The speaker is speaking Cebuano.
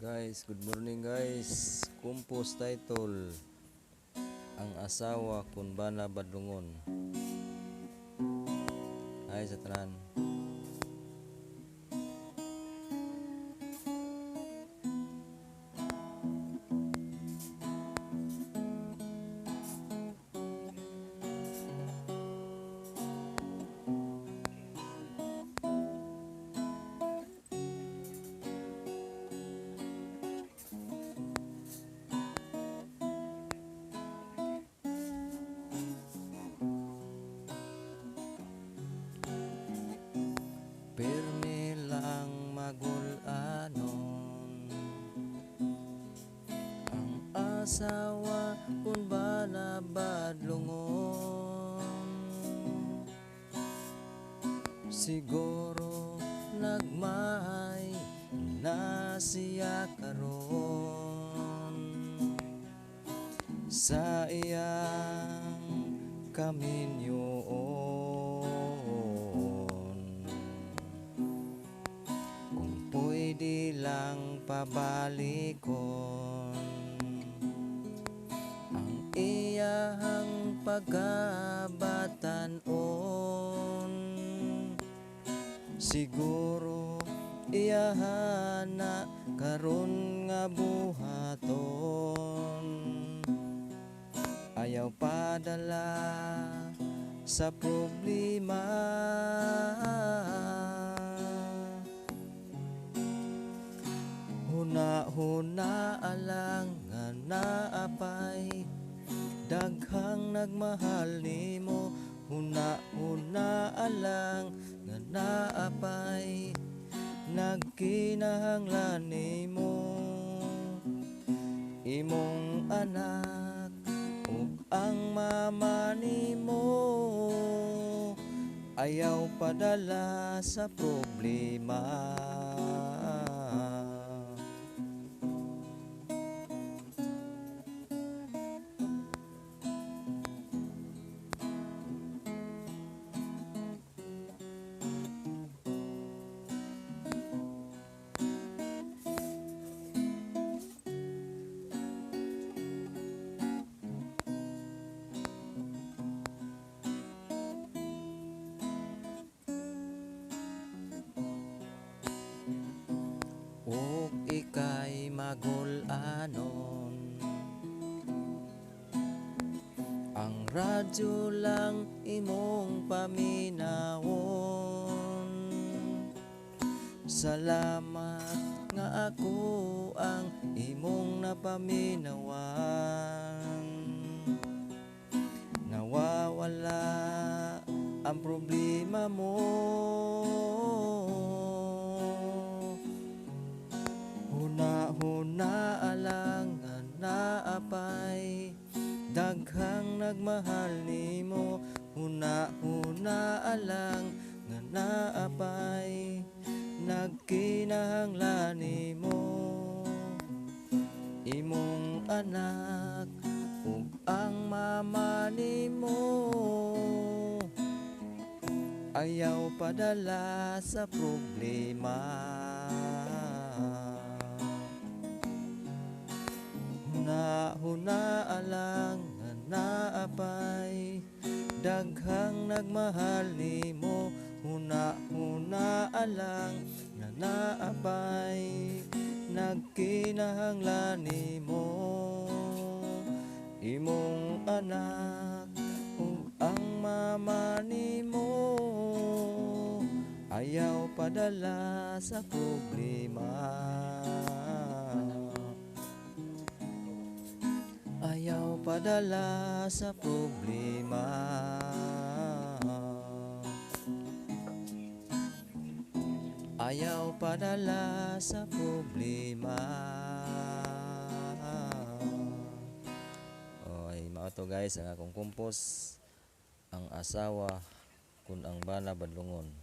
Guys, good morning guys. Compose title, Ang Asawa Kun Bana Badlungon. Ay sa tanan. Pirmi lang magulanon ang asawa kun bana badlungon. Siguro nagmahay na siya karon sa iyang kaminyoon. Kung pwede lang pabalikon ang iyang pagkabatan-on. Siguro iyahan na karon nga buhaton. Ayaw padala sa problema. Huna-huna alang nga naapay daghang nagmahal nimo. Huna-huna alang nga naapay nagkinahanglan nimo. Imong anak ug ang mama nimo ayaw padala sa problema. Ug ika'y magulanon, ang radyo lang imong paminawon. Salamat nga ako ang imong napaminawan. Nawawala ang problema mo. Huna-huna alang nga naapay daghang nagmahal nimo. Huna-huna alang nga naapay nagkinahanglan nimo. Imong anak ug ang mama nimo ayaw padala sa problema. Huna-huna alang nga naapay daghang nagmahal nimo. Huna-huna alang nga naapay nagkinahanglan nimo. Imong anak ug ang mama nimo ayaw padala sa problema. Ayaw padala sa problema. Ayaw padala sa problema. Oy, mao to guys ang akong compose, Ang Asawa Kun Ang Bana Badlungon.